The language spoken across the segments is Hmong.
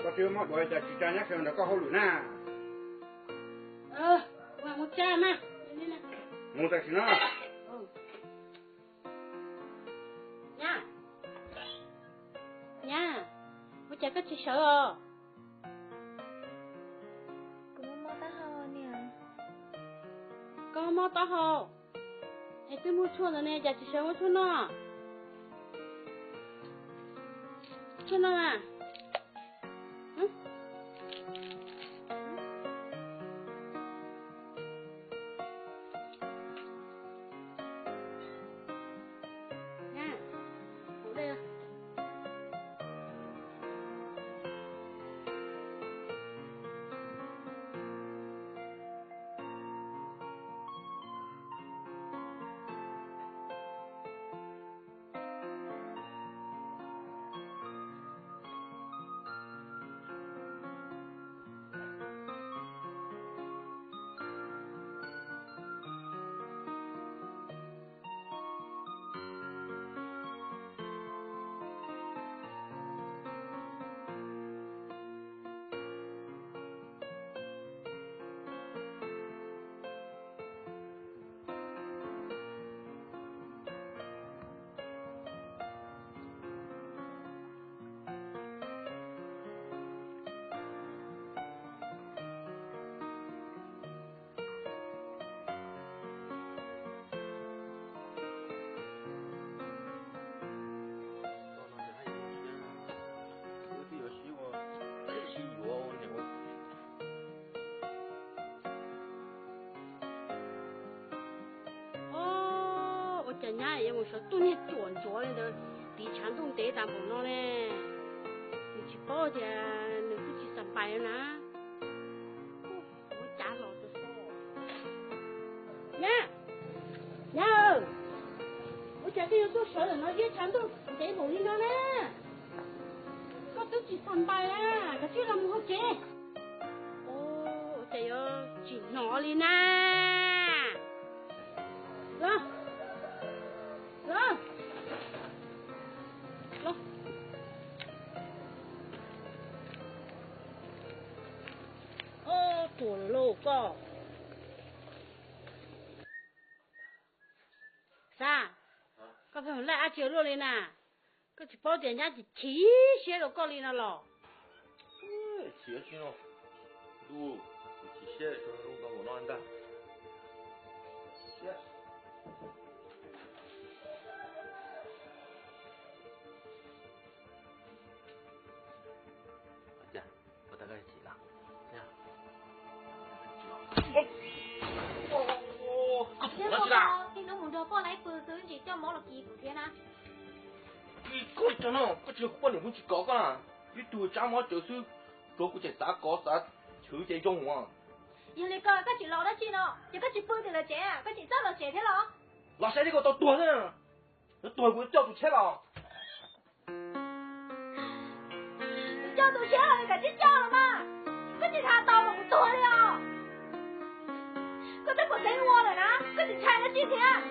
Koj twb muab duav cas tsis tsa nyob sawv ntawm koj hauj lwm na. Mus tam sim no. Nyab, nyab, ua cas koj tsis sawv os? Kuv mob mob taub hau niam. Koj mob taub hau es twb muaj tshuaj ntawd ne, cas tsis sawv muab tshuaj noj? Tshuaj noj mas. Ua cas nyab yuav mus sawv tuaj niag cuam ntsuav li ntawd, tiv tshav ntuj ntev tas npaum no ne. Nws tsis paub tias nws twb tsis xa npais na. Ua cas los nyab, nyab, ua cas koj yuav tuaj sawv ntawm no ziab tshav ntuj ntev npaum li no na? Koj twb tsis xa npais na, koj cia li los mus hauv tsev. Ua cas yuav tsis hnov li na? Los, los, los. Ua ruam lauj koj. Xav, koj pheej laij dab tsi luaj li na? Koj tsis paub tias nyab chim chim siab rau koj li no los? Chim siab no, ntuj, chim siab zoo nkaus no ntag. Koj tus hnub mus nrog poj laib pw xwb ntsis coj mob los kis kuv thiab na. Koj li cas no, koj tsis yog kuv poj niam kuv tsis kov koj na. Ib tug tsab mob tsawv xwb, tsuav kuv ces xav kov xav chwv ces zoo as. Yog li koj, koj tsis los dab tsi no, ces koj tsis pw tim lawv tsev, koj tseem txawj los tsev thiab los? Los saib li koj tau tuag xwb, yuav tuag kuv coj tus tshiab los. Coj tus tshiab los kav tsij coj los mas, koj tsis tham tau mas kuv tuag li os. Koj twb pom xeeb ua lawm na, koj tsis ntshai dab tsi thiab.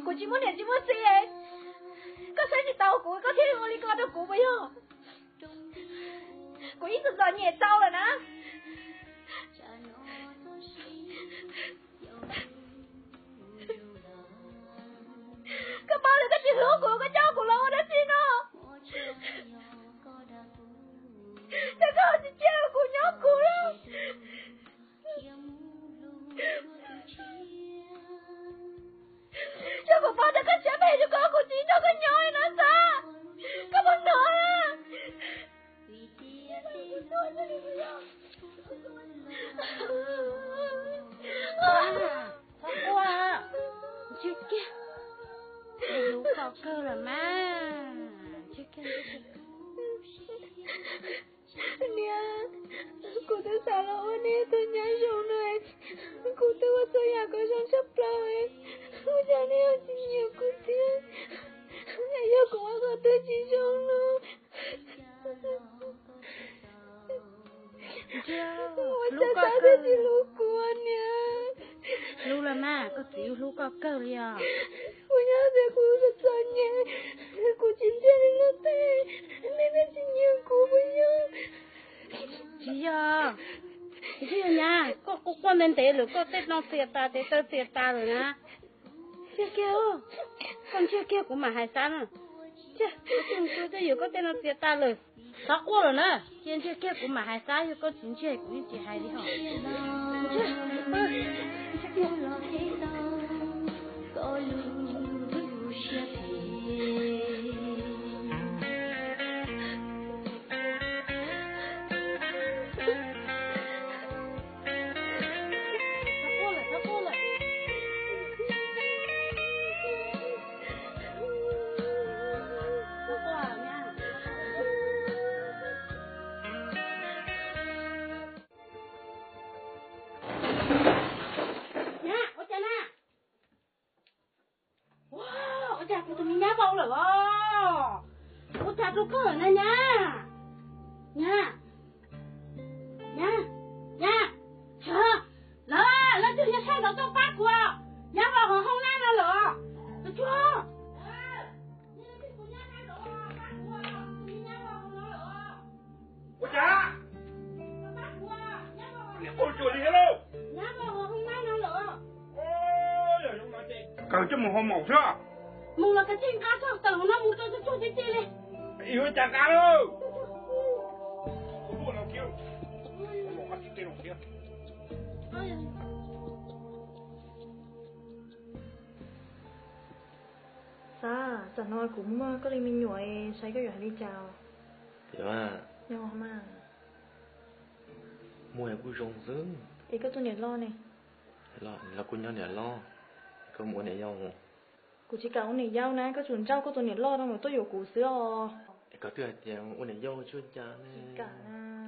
Kuv tsis muaj niam tsis muaj txiv, koj saib tsis taus kuv koj thiaj li ua li ko rau kuv puas yog? Kuv ib txwm txom nyem tau lawm na. Koj paub tias koj tsis hlub kuv, koj coj kuv los ua dab tsi no? Ces koj tsis cia kuv nyob kuv los? Yog kuv paub tias koj siab phem rau kuv, kuv tsis nrog koj nyob li no xav. Koj puas hnov? Txhob quaj, ntsej kiag, hlub koj kawg los mas, ntsej kiag. Niam, kuv twb xav los ua nej tus nyab zoo no, kuv twb ua txhua yam kom zoo tshaj plaws, ua cas nej ho tsis nyiam kuv thiab? Yog kuv ua qhov twg tsis zoo los? Ua cas xav Koj tsis hlub kuv niam. Hlub los mas, koj txiv yuav hlub koj kawg li os. Kuv nyob tias kuv txom nyem, kuv tsis ntseeg li no tej, nej thiaj tsis nyiam kuv puas yog? Tsis yog, tsis yog nyab, koj quaj quaj ntev ntev lawm, koj tej no txias tas tes taw txias tas lawm na. Ntsiag kiag, koj ntsiag kiag kuv mam hais xav na. Ntsiag, kuv twb mus tua twj ywm koj tej no txias tas lawm. Txhob quaj lawm na, cia ntsiag kiag kuv mam hais xav, yog koj tsis ntsiag kuv yeej tsis hais li hos. Ntsiag, ntsiag kiag. Nyab, ua cas na? Ua, ua cas kuv tus me nyab vau lawm os? Ua cas rau koj lawm na nyab? Nyab, nyab, nyab, sawv, lawv, leej twg nyob sab nraud tuaj pab kuv, nyab vau hauv hoob nab no lawm os. Tus tshuaj, ua cas? Niam ua cuag li thiab lauj. Kaw coj mus hau maum xwb. Mus los kav tsij nqa txog tawm hauv no mus rau tsuag tsuag tiag tiag li. Ib ua cas nqa lauj. Xav, tsam no kuv muaj koj li me nyuam, saib koj yuav hais li cas. Tiag mas, muaj kuj zoo xwb. Es koj tus niam loj ne? Los kuj nyob niam loj, koj mus ua niam yau. Kuv tsis kam ua niam yau na, koj tsum nrauj koj tus niam loj no mus tuaj yuav kuv xwb os. Es koj twb hais tias ua niam yau tsis ua cas ne.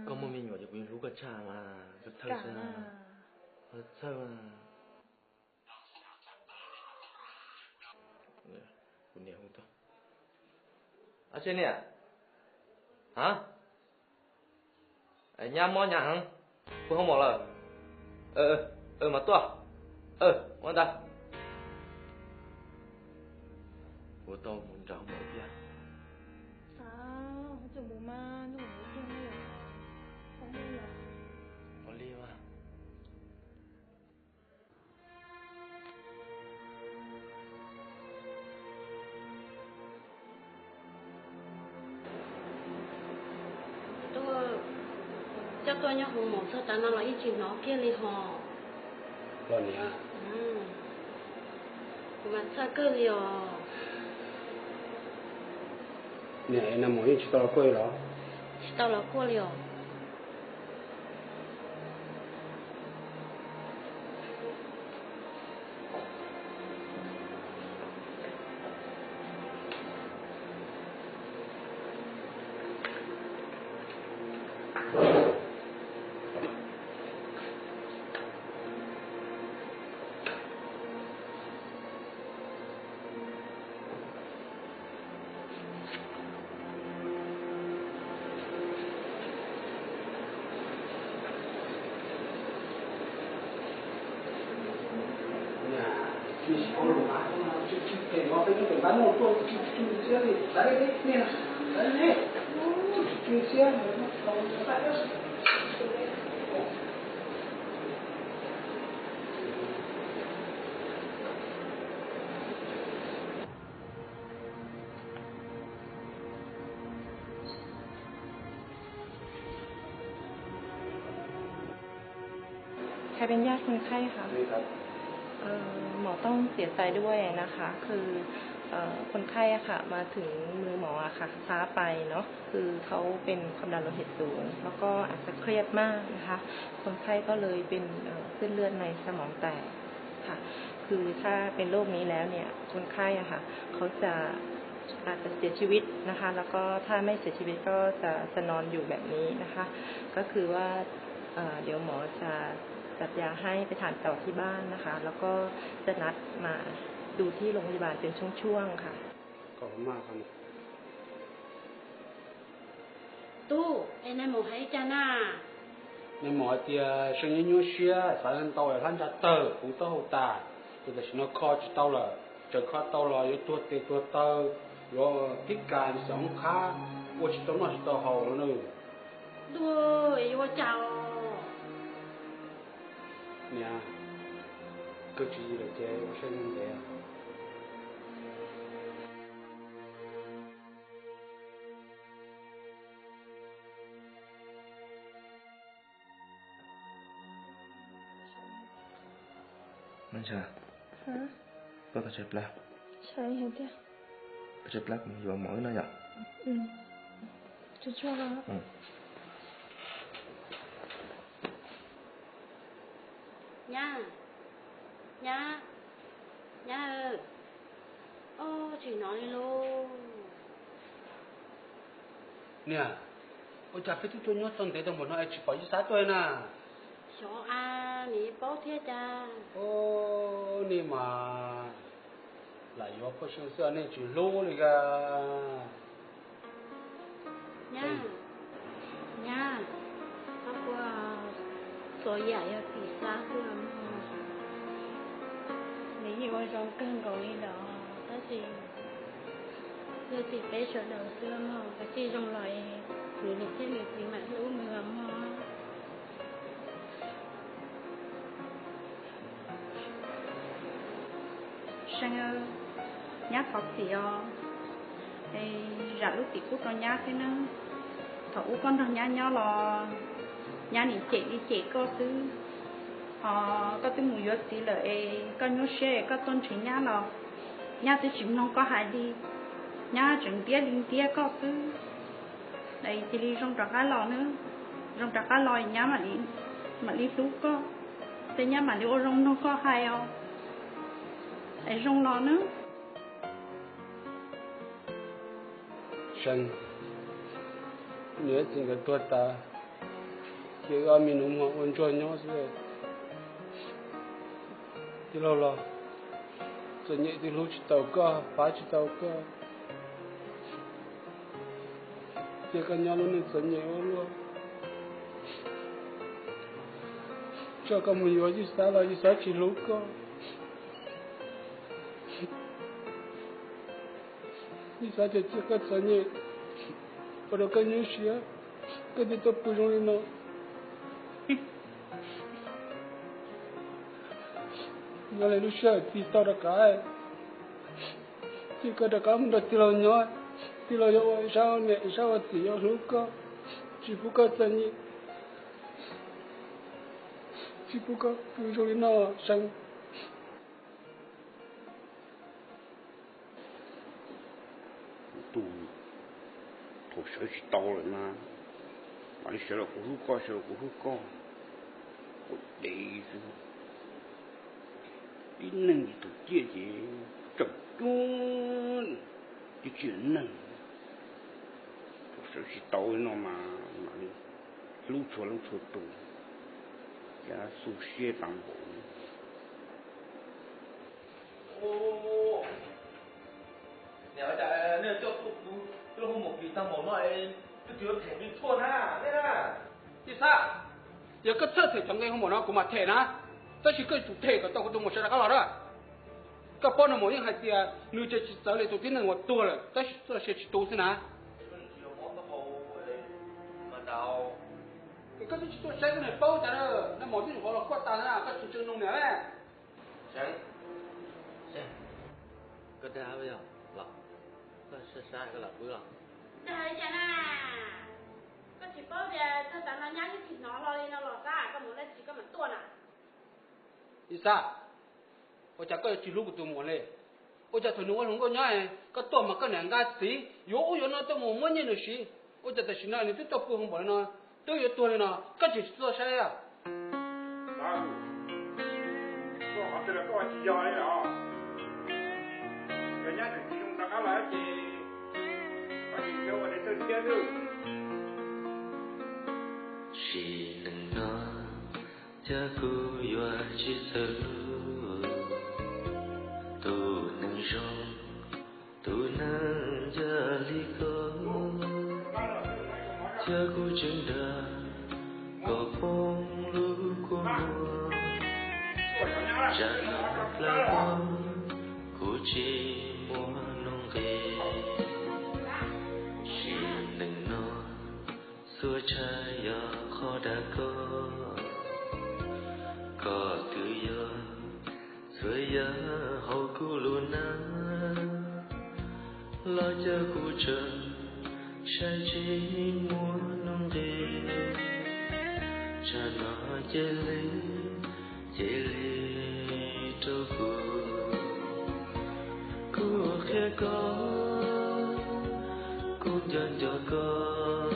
Koj muaj me nyuam ces kuv yeej hlub koj tshaj mas, koj txhawj, koj txhawj. Kuv niam hu tuaj. Ab tsi niam, a, nyab mob nyab heev, puas hoo maum lawm? Mas tuaj, ua ntag. Kuv tau mus nrog maum thiab. Ua li mas. Tuaj, coj tuaj nyob hauv maum txog tav no los yeej tsis hnov kiag li hos. Los niam, kuv mas txhawj kawg li os. Niam, es nag maum yeej tsis tau los kuaj los? Tsis tau los kuaj li os.ใครเป็นญาติคนไข้คะ เอ่อ หมอต้องเสียใจด้วยนะคะ คือ เอ่อ คนไข้อะค่ะ มาถึงมือหมออะค่ะ ช้าไปเนาะ คือเขาเป็นความดันโลหิตสูง แล้วก็อาจจะเครียดมากนะคะ คนไข้ก็เลยเป็น เอ่อ เส้นเลือดในสมองแตกค่ะ คือถ้าเป็นโรคนี้แล้วเนี่ย คนไข้อะค่ะ เขาจะ อาจจะเสียชีวิตนะคะ แล้วก็ถ้าไม่เสียชีวิตก็จะ จะนอนอยู่แบบนี้นะคะ ก็คือว่า เอ่อ เดี๋ยวหมอจะจัดยาให้ไปทานต่อที่บ้านนะคะ แล้วก็จะนัดมาดูที่โรงพยาบาลเป็นช่วงๆค่ะ Tub, es nag maum hais cas na? Nws mam hais tias Seej nyuaj nyuaj siab, xav ntau hlab ntsa tawg puv taub hau tas, ces tam sim no kho tsis tau lawm, txawm kho tau los yuav tuag tes tuag taw, yuav kib kas ntxim hoob qhab, ua tsis tau noj tsis tau haus lawm nawb. Ntuj, yuav ua cas os? Niam, koj tsis yig lawm ces ua siab ntev. Ntsha, koj tau tsawg plab? Tau tsawg plab kuv yuav mov wb noj yom. Nyab, nyab, nyab, tsis hnov li lauj. Niam, ua cas peb twb tuaj nyob txog ntev tau npaum no es tsis pom Yij Xab tuaj na? Xyov a, nim paub thiab cas. Ub, nej mas lam yuav poj Seej xwb nej tsis hlub li a. Nyab, nyab, koj puas txom nyem yog txiv Xab xwb los mog? Nws yeej ua zoo kawg nkaus li lawm, tab sis yog txiv peb sawv daws xwb mog, kav tsij zoo los nws niam thiab nws txiv mam hlub nws mog. Seej, nyab thov txim os, zam lub txim pub rau nyab thiab nawb. Thaum ub koj nrog nyab nyob los nyab nim cem li cem koj xwb, ho koj twb mus yuav txiv lawm es koj nyuaj siab es koj tuaj nrhiav nyab los nyab twb tsis mloog koj hais li, nyab tseem ntiab li ntiab koj xwb. Cia li zoo rov qab los nawb, zoo rov qab los nyab mam li hlub koj, thiab nyab mam li ua zoo mloog koj hais os. Es zoo los nawb. Seej, niam txiv nkawd tuag tas, ces wb ob me nus muag ua ntsuag nyob xwb. Tij laug los txom nyem twb hlub tsis tau koj, pab tsis tau koj, cia koj nyob lub neej txom nyem ua luaj. Txawm koj mus yuav Yij Xab los Yij Xab tsis hlub koj. Yij Xab ces cia koj txom nyem, ua rau koj nyuaj siab, koj thiaj tuaj pw zoo li no. Nyob li lub sij hawm txij tau rov qab, cia koj rov qab mus nrog tij laug nyob, tij laug yuav ua sab ua niam sab ua txiv yuav hlub koj, tsis pub koj txom nyem, tsis pub koj pw zoo li no, Seej. Kuv tus, thaum sawv tsis tau lawm na, mam li sawv los kuv hlub koj, sawv los kuv hlub koj, kuv dev xwb. Tib neeg tus ciaj ces tseem cuag tib tsis neeg. Thaum sawv tsis tau no mas mam li hlub tshua hlub tshua tus, cas xu siab tas npaum. Niam, cas nej coj tuaj pw lub hoo maum plis tag npaum no es twb tsis them li tshuaj na nej na. Yij Xab, yog koj txhawj them cov nqe hoo maum no kuv mam them na, tab sis koj yuav tsum them kom tau kuv tus muam sawv rov qab los na. Koj paub nws mas yeej hais tias nws ces tsis txawv li tus tib neeg uas tuag lawm tab sis txoj sia tsis tu xwb na. Es koj twb tsis tuaj saib koj niam paub cas na, nag hmo twb nyuam qhuav los kuaj tas na koj tsis tseem nug niam na. Koj dag yog los, koj saib koj lam pw los. Dag li cas na? Koj tsis paub tias txog tav no nyab twb tsis hnov hlo li no los Xab, koj mus dab tsi koj mam tuaj na. Yij Xab, ua cas koj yuav tsis hlub kuv tus muam li? Ua cas thaum nws ua hluas nkauj nyob koj tuaj mas koj niam nqa txiv yuav ub yuav no tuaj mus muab nyiaj nws siv, ua cas tam sim no nws twb tuaj pw hoo npaum li no, twb yuav tuag li no koj tseem tsis tuaj saib? Koj qhov twg los koj tsis yog li os. Yog nyab tseem tsis zoo rov qab los ces koj tsis yog ua tsis txawj thiab xwb. Sim neej no cas kuv yuav tsis txawj hlub tus neeg zoo, tus neeg yog li koj, thiab kuv tseem dag koj poob Tsam no plab koj, kuv tsis muaj nuj nqis. Sim neej no, xuas tshaj yog qhov dag koj. Koj twb yog txhua yam hauv kuv lub neej, los cas kuv tseem saib tsis muaj nuj nqis. Tsam no cia li, cia li rau kuv. Kuv qhia koj, kuv nco nco koj,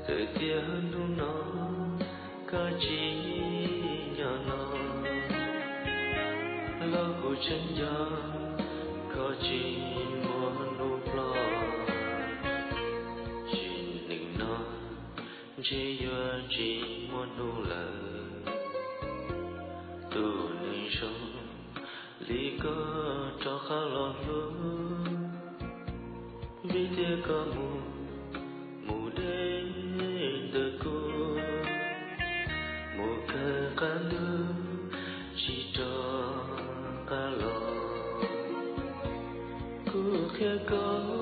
txawm tias hnub no koj tsis nyob no, los kuv tseem nco koj tsis muaj hnub ploj. Sim neej no ntshe yuav tsis muaj hnub lawm, tus neeg zoo li koj rov qab los hlub. Vim tias koj mus, mus deb ntawm kuv, mus kawg qab ntuj tsis rov qab los. Kuv qhia koj,